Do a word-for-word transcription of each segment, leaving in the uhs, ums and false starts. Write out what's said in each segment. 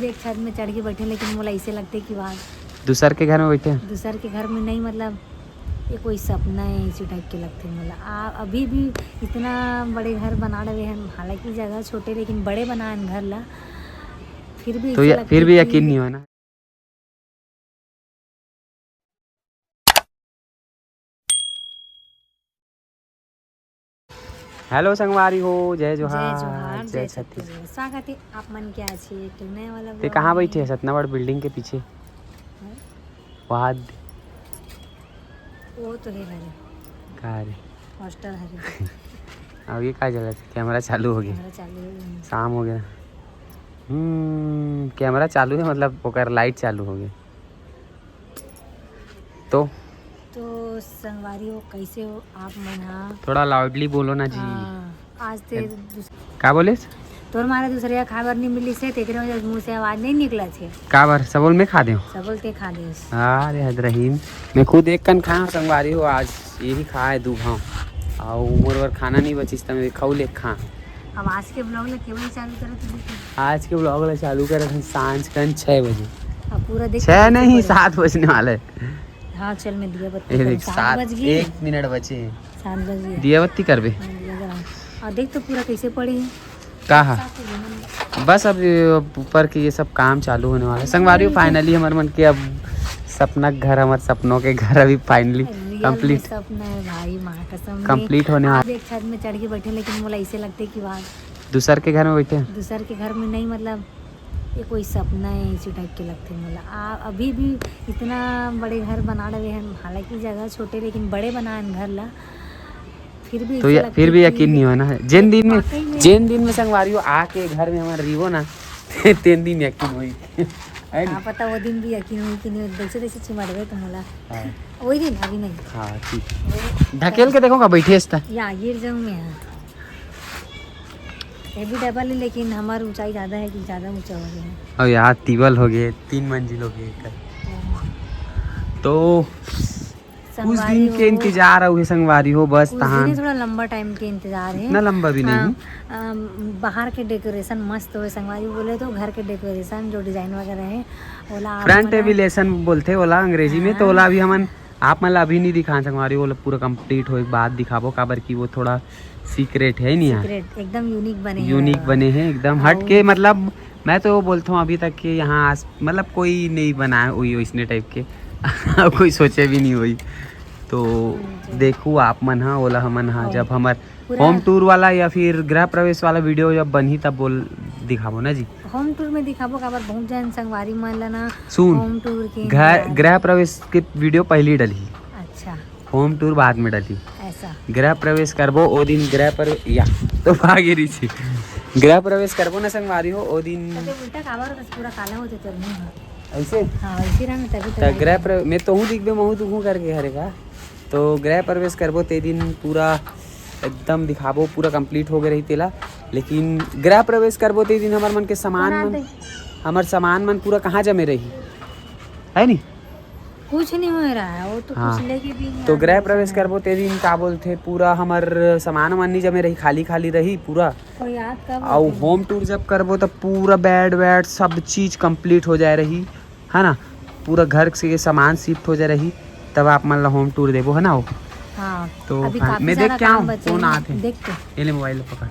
एक छत में चढ़ के बैठे, लेकिन मोला ऐसे लगथे कि वाह, दूसर के घर में बैठे हैं। दूसर के घर में नहीं, मतलब ये कोई सपना है, इसी टाइप के लगथे मोला। आ, अभी भी इतना बड़े घर बना डरे हैं, हालांकि जगह छोटे, लेकिन बड़े बनाए हैं घर ला। फिर भी तो ऐसे या, लगथे फिर भी कि यकीन नहीं होय ना। हेलो संगवारी हो, जय जोहार, जय जोहार, जय जय छत्तीसगढ़। छत्तीसगढ़। स्वागत है आप मन के आज के एक नए वाला ते vlog कहाँ में। बैठे है? सतना बड़ बिल्डिंग के पीछे। हैं? वहाँ। वो तो है भाई। कहाँ रे? हॉस्टल है रे। अब ये का जलत है? कैमरा चालू हो गया। कैमरा चालू हो गया। शाम हो गया। हम्म, कैमरा चालू है, मतलब ओकर लाइट चालू हो गया। तो तो संगवारी हो, कैसे हो आप मन हा? थोड़ा लाउडली बोलो ना जी। हाँ, आज ते दूस- का बोले? तोर मारे दूसरे खाए बर नहीं मिली से, तेकरे वजह से मुंह से आवाज नहीं निकला छे। का बर? सबोल में खा दे। सबोल ते खा दे। अरे हद रहीम, मैं खुद एक कन खाए हूँ संगवारी हो, आज यही खाए दू भाव, और मोर बर खाना नहीं बचिस त मैं खाऊ ले खा। अब आज के ब्लॉग ले केवल चालू करत हूँ। आज के ब्लॉग ले चालू करत हूँ सांझ कन छः बजे। अब पूरा देख छः के नहीं, बोले। सात बजने वाला है। हाँ, चल, मैं दिया बत्ती ये करूँ। देख, सात सात, बज गई। एक मिनट बचे। सात बज गई। दिया बत्ती करबे? हाँ, दिया जला। और देख तो पूरा कैसे पड़ी है। का हा? सात बजे। बस अब ये ऊपर के ये सब काम चालू होने वाला है। संगवारी, फाइनली हमर मन के अब सपना के घर, हमर सपनों के घर अभी फाइनली रियल में कंप्लीट, सपना है भाई, माँ कसम में। कंप्लीट होने वाला। आज एक छत में चढ़ के बैठे, लेकिन मोला ऐसे लगथे कि वाह, दूसर के घर में बैठे हैं। दूसर के घर में नहीं, मतलब ये कोई सपना है, इसी टाइप के लगथे मोला। आ, अभी भी इतना बड़े घर बना डरे हैं, हालांकि जगह छोटे, लेकिन बड़े बनाए हैं घर ला। फिर भी तो ऐसे या, लगथे फिर भी कि यकीन नहीं होय ना। जेन दिन में, वाकई में। जेन दिन में संगवारी हो आके घर में हमर रहिबो ना, तेन दिन यकीन होई। है नी? हाँ, पता वो दिन भी यकीन होई कि नहीं, जैसे तैसे चिमड़बे तो मोला। हाँ। वही दिन, अभी नहीं। हाँ, ठीक। वही ढकेल के देखो का बैठे हस त। या, गिर जाऊँ मैं यहाँ। ये भी डबल है, लेकिन हमार ऊंचाई ज्यादा है कि ज्यादा ऊंचा हो गया है। अब यार, टिबल हो गए, तीन मंजिल हो गए एकर। हाँ। तो उस संगवारी दिन के हो। इंतजार अउ हे संगवारी हो, बस उस दिन तहान। ही थोड़ा लंबा टाइम के इंतजार है। इतना लंबा भी नहीं हाँ, है। अम, बाहर के डेकोरेशन मस्त होय संगवारी, बोले तो घर के डेकोरेशन जो डिजाइन वगैरह है, ओला आप फ्रंट मन एलिवेशन बोलथे ओला अंग्रेजी में, तो हाँ। ओला अभी हमन आप मन ला अभी नहीं दिखान संगवारी, ओला पूरा कंप्लीट होए के बाद दिखाबो, काबर कि वो थोड़ा सीक्रेट है नहीं यार। सीक्रेट, एकदम यूनिक बने हैं। यूनिक बने हैं एकदम हट के, अउ मतलब मैं तो बोलता हूँ अभी तक के यहाँ आस, मतलब कोई नहीं बनाए हुई वैसने टाइप के। कोई सोचे भी नहीं हुई। तो हम्म, जी। देखू आप मन हा, ओला हमन हा, हाँ। जब हमर पूरा होम टूर वाला या फिर गृह प्रवेश वाला वीडियो जब बनही तब बोल दिखाबो ना जी। होम टूर में दिखाबो, काबर बहुत जन संगवारी मन ला ना सुन, होम टूर के घर इंतजार। गृह प्रवेश के वीडियो पहली डलही। अच्छा। होम टूर बाद में डलही। ऐसा। गृह प्रवेश करबो ओ दिन गृह प्रवेश या तो भागे रही थी। गृह प्रवेश करबो ना संगवारी हो ओ दिन। तो जब उल्टा काबर होता पूरा काला हो जाता नहीं हो। ऐसे? हाँ, ऐसे रंग तभी तो त लाइट गृह है। प्र-, मैं तो हूँ दिखबे महू तू हूँ करके हरे का। तो गृह प्रवेश करबो ते दिन पूरा एकदम दिखाबो, पूरा कंप्लीट हो गए रही तेला। लेकिन गृह प्रवेश करबो ते दिन हमर मन के सामान कौन मन, आते? हमर सामान मन पूरा कहाँ जमे रही, है नी? कुछ नहीं हो रहा है, वो तो हाँ। कुछ लेके भी नहीं तो आते गृह हैं प्रवेश समय। करबो ते दिन का बोलथे, पूरा हमर सामान मन नहीं जमे रही, खाली खाली रही पूरा। कोई याद कब अउ होते हैं? होम टूर जब करबो तब पूरा बेड वेड सब चीज कंप्लीट हो जाए रही, है ना? पूरा घर के सामान शिफ्ट हो जाए रही, तब आप मन ला होम टूर देबो, है ना? वो हाँ, तो अभी हाँ, काफी मैं देख सारा के काम आऊँ, बचे कौन हैं। आत है? देख के। ये ले मोबाइल पकड़।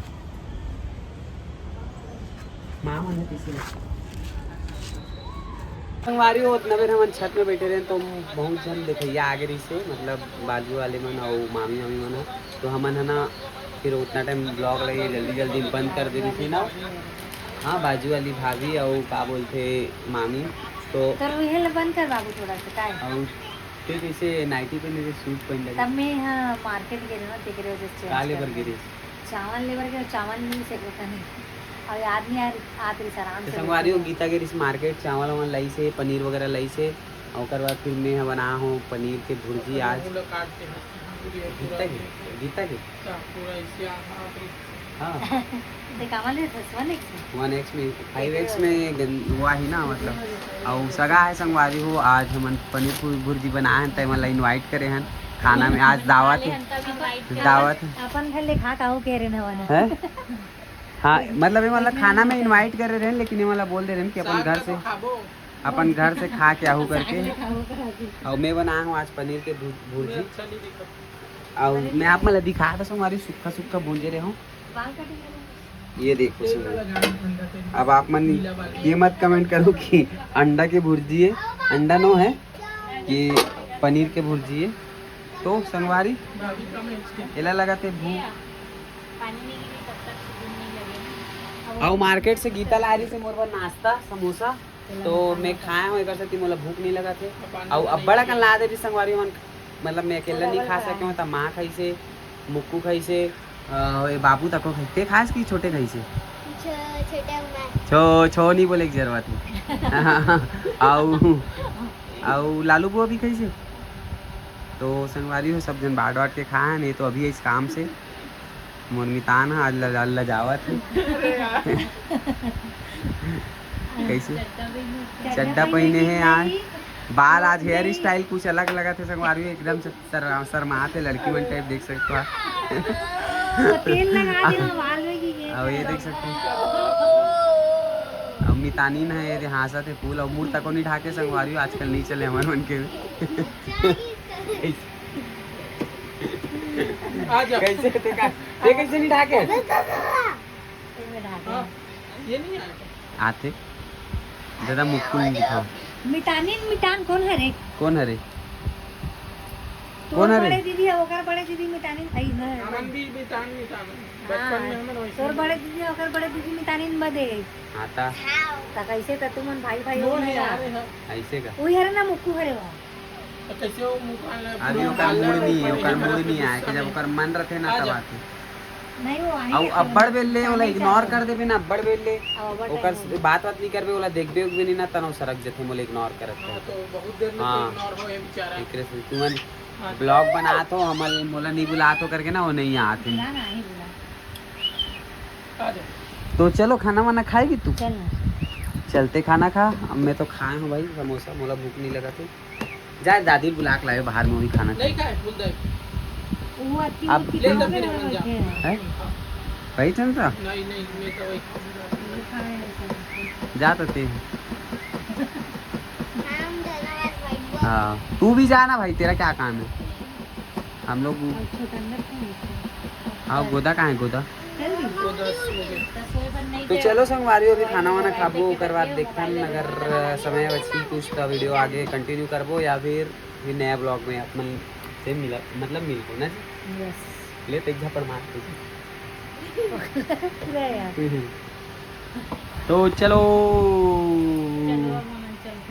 माँ मन है पीछे। संगवारी हो, उतना बेर हमन छत में बैठे रहे तो बहुत जन देखैया आगे रही से, मतलब बाजू वाले मन अउ मामी मामी मन ह। तो हमन है ना फिर उतना टाइम ब्लॉग लगे जल्दी जल्दी बंद कर दे रही थी ना। हाँ, बाजू वाली भाभी अउ का बोलथे मामी तो तोर उहे ल बंद कर बाबू थोड़ा सा, काय? अउ ते कैसे नाइटी पहने थे, सूट पहन ले? तब मैं यहाँ मार्केट गे रहे ना, तेकरे वजह से चेंज का ले कर बर गे रहे? चावल ले बर गे, चावल नहीं से होता नहीं। अब याद नहीं आ रही, आत रही आराम तो से संगवारी हो, बैठे। गीता गे रही मार्केट, चावल वावल लाई से, पनीर वगैरह लाई से, ओकर बाद फिर मैं ह बना हूँ पनीर के भुर्जी आज। गीता के, गीता के? हाँ। देखावा ले दस वन एक्स में। वन एक्स में, फाइव एक्स में गन-, हुआ ही ना, मतलब। अउ सगा है संगवारी हो, आज हमन पनीर पूरी भुर्जी बनाए हैं, तय मन ला इनवाइट करे हैं खाना में। आज दावत है, दावत है। अपन घर ले खा काहू के रे नवा ना। हैं? हाँ, मतलब ये वाला खाना में इनवाइट करे रहे, लेकिन ये वाला बोल दे रहे कि अपन घर से, अपन घर से खा के आहू करके। और मैं बनाया हूँ आज पनीर के भुर-, भुर्जी। और मैं आप मन ला दिखा था, संगवारी, सुक्खा सुक्खा भूंजे रहे हूँ। ये देखो संगवारी, अब आप मन ये मत कमेंट करो कि अंडा के भुर्जी है, अंडा नो है, ये पनीर के भुर्जी है। तो संगवारी, एला लगा थे भूख। अउ मार्केट से गीता ला रही से मोर बर नाश्ता, समोसा, तो मैं खाए हूँ, एकर सेती मोला भूख नहीं लगा थे। अउ अब्बड़ अकन ला दे रही संगवारी मन, मतलब मैं अकेला नहीं खा सके हूँ, त माँ खाइसे, मुक्कू खाइसे, अ, ये बाबू तको खाइसे। ते खास कि छोटे खाइसे? छो-, छोटे हूँ मैं। छो, छो नहीं बोले की जरूरत नहीं। अउ, अउ लालू बुआ भी खाइसे। तो संगवारी हो, सब जन बांट बांट के खाए हैं, नहीं तो अभी इस काम से मोर मितान ह आज लजा-, लजावत है। कैसे? चड्डा पहने हैं आज। बाल आज हेयर स्टाइल कुछ अलग लगा थे संगवारी, एकदम से सर-, शर्मात है लड़की मन टाइप, देख सकते हो। तेल लगा दे बाल में कि ये अब ये देख सकते हो। अब मितानी न है, ये हांसत है फूल, अब मुड़ तको नहीं ढाके संगवारी, आजकल नहीं चले हमर मन के। आ जा। कैसे ते का? ते कैसे नहीं ढाके? हाँ, ये नहीं आया। आते। दादा मुक्कू नहीं दिखाओ। मितानिन मितान कौन हरे? कौन हरे? तोर कौन हरे? बड़े दीदी है, ओकर बड़े दीदी मितानिन, आई ना। हमन भी मितान, मितान। बचपन में हाँ, हमन वैसे तोर ही बड़े दीदी, ओकर बड़े दीदी मितानिन बदे। हाँ ता। ता कैसे त तुमन भाई भाई हो मोर ना है यार? यार, है। ऐसे का? वही हरे ना मुक्कू हरे वहाँ। तो कैसे वो मुंह कान लगा अभी पूरा ओकर मार मूड रहा नहीं है, है, ओकर मूड नहीं आया कि जब ओकर मन रखे ना आ तब जा। आके। नहीं, वो आही अउ है, अब्बड़ बेल ले, ओला इग्नोर कर देबे ना, अब्बड़ बेल ले। अब अब्बड़ ओकर टाइम हो गया। बात बात नहीं करबे, ओला देखबे उकबे नहीं ना, तनो सरक जथे, मोला इग्नोर करत हाँ, है। तो बहुत देर में तो हाँ। इग्नोर हो ये बेचारा। एकरे से तुमन हाँ। ब्लॉग बनात हो, हमल मोला नहीं बुलात हो करके ना, वो नहीं आत है। ना, ना, नहीं बुला। आ जा। तो चलो खाना वाना खाएगी तू? चल ना। चलते खाना खा। अब मैं तो खाए हूँ भाई समोसा, मोला भूख नहीं लगा थे। जा दादी बुला के लाए बाहर में, वही खाना नहीं खाए। खाए, बोल दे। वो अति अब मोटी ले काम तो करे फिर वाला अपन जा। बैठे हैं। हैं? वही चल रहा? नहीं, नहीं, मैं तो वही खाऊंगा। ये खाए हैं सब। जा तो ते। हाँ, तू भी जा ना भाई, तेरा क्या काम है? हम लोग अब छोटा अंदर कौन है? हाँ, गोदा कहाँ है, गोदा? चल रही? वो दस बजे। तो चलो संगवारी, अभी खाना वाना खाबो, ओकर बाद देखथन अगर समय बचही कुछ तो वीडियो आगे कंटिन्यू करबो या फिर, फिर नया ब्लॉग में अपन से मिला, मतलब मिलबो ना जी। यस। ले तो एक झापड़ मार दे। पूरा यार। हम्म। तो चलो।